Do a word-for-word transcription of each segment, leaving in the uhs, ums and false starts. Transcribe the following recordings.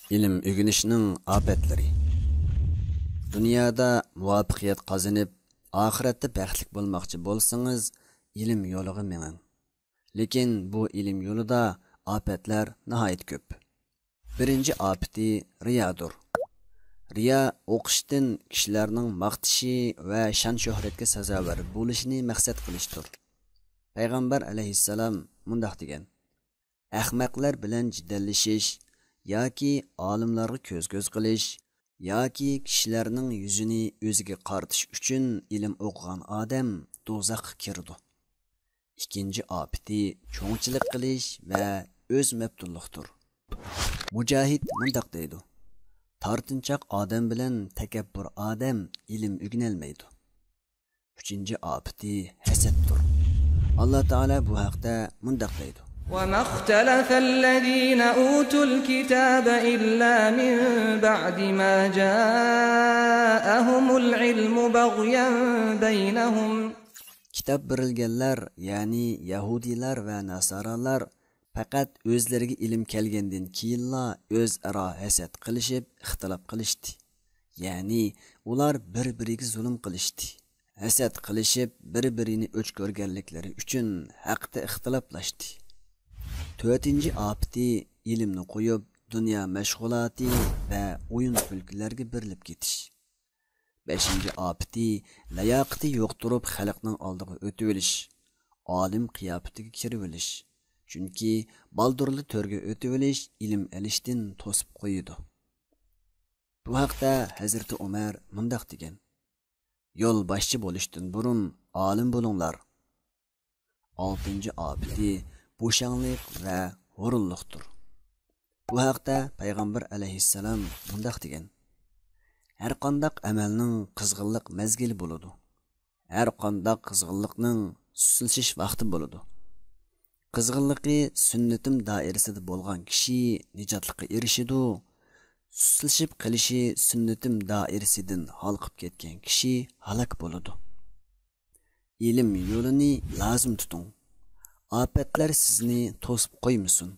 ئىلىم ئۆگىنىشنىڭ ئاپەتلىرى. دۇنيادا مۇۋەپپەقىيەت قازىنىپ، ئاخىرەتتە بەختلىك بولماقچى بولسىڭىز، ئىلىم يولىغا مېڭىڭ. لېكىن بۇ ئىلىم يولىدا ئاپەتلەر ناھايىتى كۆپ. بىرىنچى ئاپىتى رىيادۇر. رىيا ئوقۇشتىن كىشىلەرنىڭ ماختىشى ۋە شان-شۆھرەتكە سازاۋەر بولۇشىنى مەقسەت قىلىشتۇر. پەيغەمبەر ئەلەيھىسسالام مۇنداق دېگەن: ئەخمەقلەر بىلەن جېدەللىشىش ياكى ئالىملارغا كۆز-كۆز قىلىش ياكى كىشىلەرنىڭ يۈزىنى ئۆزىگە قارىتىش ئۈچۈن ئىلىم ئوقۇغان ئادەم دوزاخقا كىرىدۇ. ئىككىنچى ئاپىتى چوڭچىلىق قىلىش ۋە ئۆز مەپتۇنلۇقتۇر. مۇجاھىد مۇنداق دەيدۇ: تارتىنچاق ئادەم بىلەن تەكەببۇر ئادەم ئىلىم ئۆگىنەلمەيدۇ. ئۈچىنچى ئاپىتى ھەسەتتۇر. ئاللا تائالا بۇ ھەقتە مۇنداق دەيدۇ: وما اختلف الذين أوتوا الكتاب إلا من بعد ما جاءهم العلم بغيا بينهم. كىتاب بېرىلگەنلەر، يەنى يەھۇدىيلار ۋە ناسارالار پەقەت ئۆزلىرىگە ئىلىم كەلگەندىن كېيىنلا ئۆزئارا ھەسەت قىلىشىپ، ئىختىلاپ قىلىشتى. يەنى ئۇلار بىر-بىرىگە زۇلۇم قىلىشتى. ھەسەت قىلىشىپ، بىر-بىرىنى ئۆچ كۆرگەنلىكلىرى ئۈچۈن ھەقتە ئىختىلاپلاشتى. تۆتىنچى ئاپىتى ئىلىمنى قويۇپ، دۇنيا مەشغۇلاتى ۋە ئويۇن-كۈلكىلەرگە بېرىلىپ كېتىش. بەشىنچى ئاپىتى لىياقىتى يوق تۇرۇپ خەلقنىڭ ئالدىغا ئۆتۈۋېلىش، ئالىم قىياپىتىگە كىرىۋېلىش. چۈنكى بالدۇرلا تۆرگە ئۆتۈۋېلىش ئىلىم ئېلىشتىن توسۇپ قويىدۇ. بۇ ھەقتە ھەزرىتى ئۆمەر مۇنداق دېگەن: يول باشچى بولۇشتىن بۇرۇن ئالىم بولۇڭلار. ئالتىنچى ئاپىتى بوشاڭلىق ۋە ھۇرۇنلۇقتۇر. بۇ ھەقتە پەيغەمبەر ئەلەيھىسسالام مۇنداق دېگەن: ھەرقانداق ئەمەلنىڭ قىزغىنلىق مەزگىلى بولىدۇ. ھەرقانداق قىزغىنلىقنىڭ سۇسلىشىش ۋاقتى بولىدۇ. قىزغىنلىقى سۈننىتىم دائىرىسىدە بولغان كىشى نىجاتلىققا ئېرىشىدۇ. سۇسلىشىپ قېلىشى سۈننىتىم دائىرىسىدىن ھالقىپ كەتكەن كىشى ھالاك بولىدۇ. ئىلىم يولىنى لازىم تۇتۇڭ. ئاپەتلەر سىزنى توسۇپ قويمىسۇن.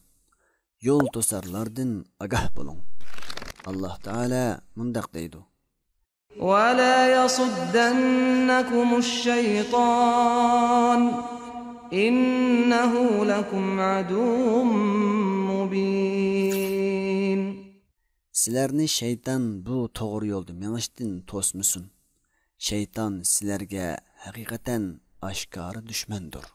يول توسارلاردىن ئاگاھ بولۇڭ. ئاللا تائالا مۇنداق دەيدۇ: ولا يصدنكم الشيطان إنه لكم عدو مبين. سىلەرنى شەيتان بۇ توغرا يولدا مېڭىشتىن توسمىسۇن. شەيتان سىلەرگە ھەقىقەتەن ئاشكارا دۈشمەندۇر.